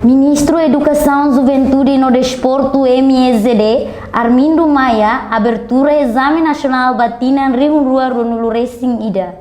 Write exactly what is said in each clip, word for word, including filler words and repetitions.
Ministru Edukasaun, Juventude no Desportu, M E J D, Armindo Maia, abertura ezame nasionál ba tinan rihun rua ruanulu resin ida.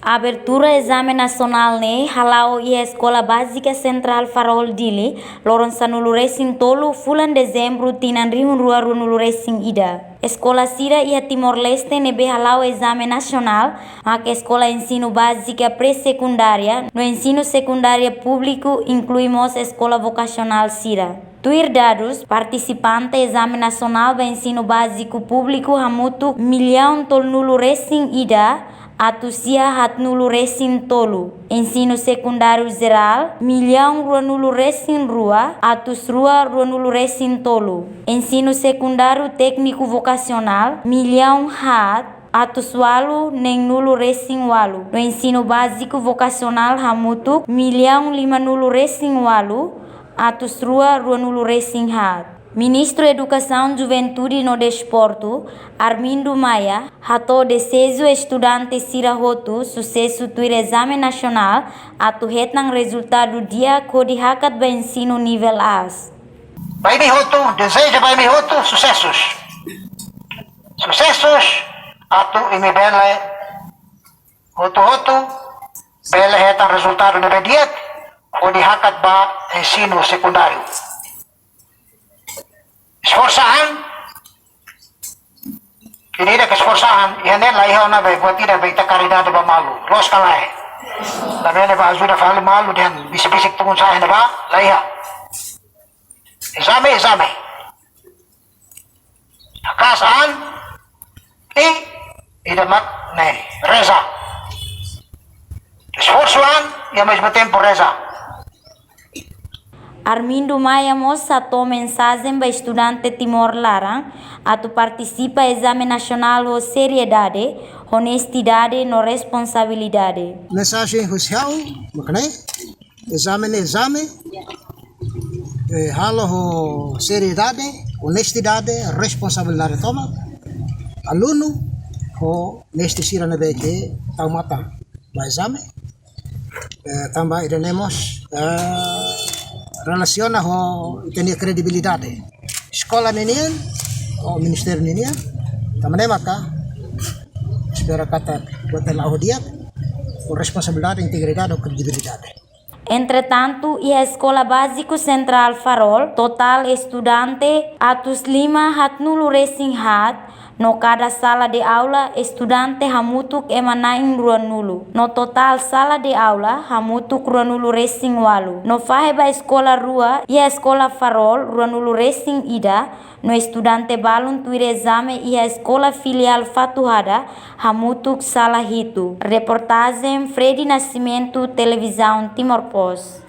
Abertura ezame nasionál ne'e hala'o iha Eskola Bázika Sentrál Farol Dili, loron sanulu resin tolu fulan Dezembru tinan rihun rua ruanulu resin ida. Eskola sira iha Timor-Leste ne'ebé hala'o ezame nasionál, mak eskola ensinu bázika pré-sekundária no ensinu sekundária públiku, inklui mós eskola vokasionál sira. Tuir dadus, partisipante ezame nasionál ba ensinu báziku públiku hamutuk millaun tolunulu resin ida, atus sia haatnulu resin tolu. Ensinu sekundáriu jerál, millaun ruanulu resin rua, atus rua ruanulu resin tolu. Ensinu sekundáriu tékniku vokasionál, millaun haat, atus ualu neenulu resin ualu. No ensinu báziku vokasionál hamutuk, millaun limanulu resin ualu, atus rua ruanulu resin haat. Ministru Edukasaun, Juventude no Desportu, Armindo Maia, hato'o dezeju estudante sira hotu susesu tuir ezame nasionál atu hetan rezultadu di'ak hodi hakat ba ensinu nivel aas. Ba imi hotu, dezeja ba imi hotu susesus. Susesus, atu imi bele hotu-hotu bele hetan rezultadu ne'ebé di'ak hodi hakat ba ensinu sekundáriu. Esforsu an, ida-idak esforsu an, iha ne'e la iha ona be buat ida be ita karidade ba malu. Loos ka lae? Labele ba ajuda fali malu dehan bisik-bisik tun sa'e ne'ebá, la iha. Ezame, ezame. Haka'as an, i ida mak ne'e, reza. Esforsu an, i ao mesmo tempo reza. Armindo Maia mós hato'o mensajen ba estudante Timor laran atu partisipa ezame nasionál ho seriedade, onestidade no responsabilidade. Mensajen husi ha'u, mak ne'e, ezame ne'e ezame, eh, halo ho seriedade, onestidade, responsabilidade tomak. Alunu ho mestre sira ne'ebé ke tau matan ba ezame. Eh, tanba ida-ne'e mós, eh, relasiona ho ita-nia kredibilidade. Eskola ninian, ho ministériu ninian, tanba ne'e maka espera katak buat la'o di'ak, ho responsabilidade, integridade, ho kredibilidade. Entretantu, iha Eskola Báziku Sentrál Farol, totál estudante atus lima haatnulu resin haat, no kada sala de aula estudante hamutuk ema na'in ruanulu. No totál sala de aula hamutuk ruanulu resin ualu. No fahe ba eskola rua, iha Eskola Farol ruanulu resin ida, no estudante balun tuir ezame iha eskola filiál Fatuhada hamutuk sala hitu. Reportajen Freddy Nascimento, Televizaun Timor Post.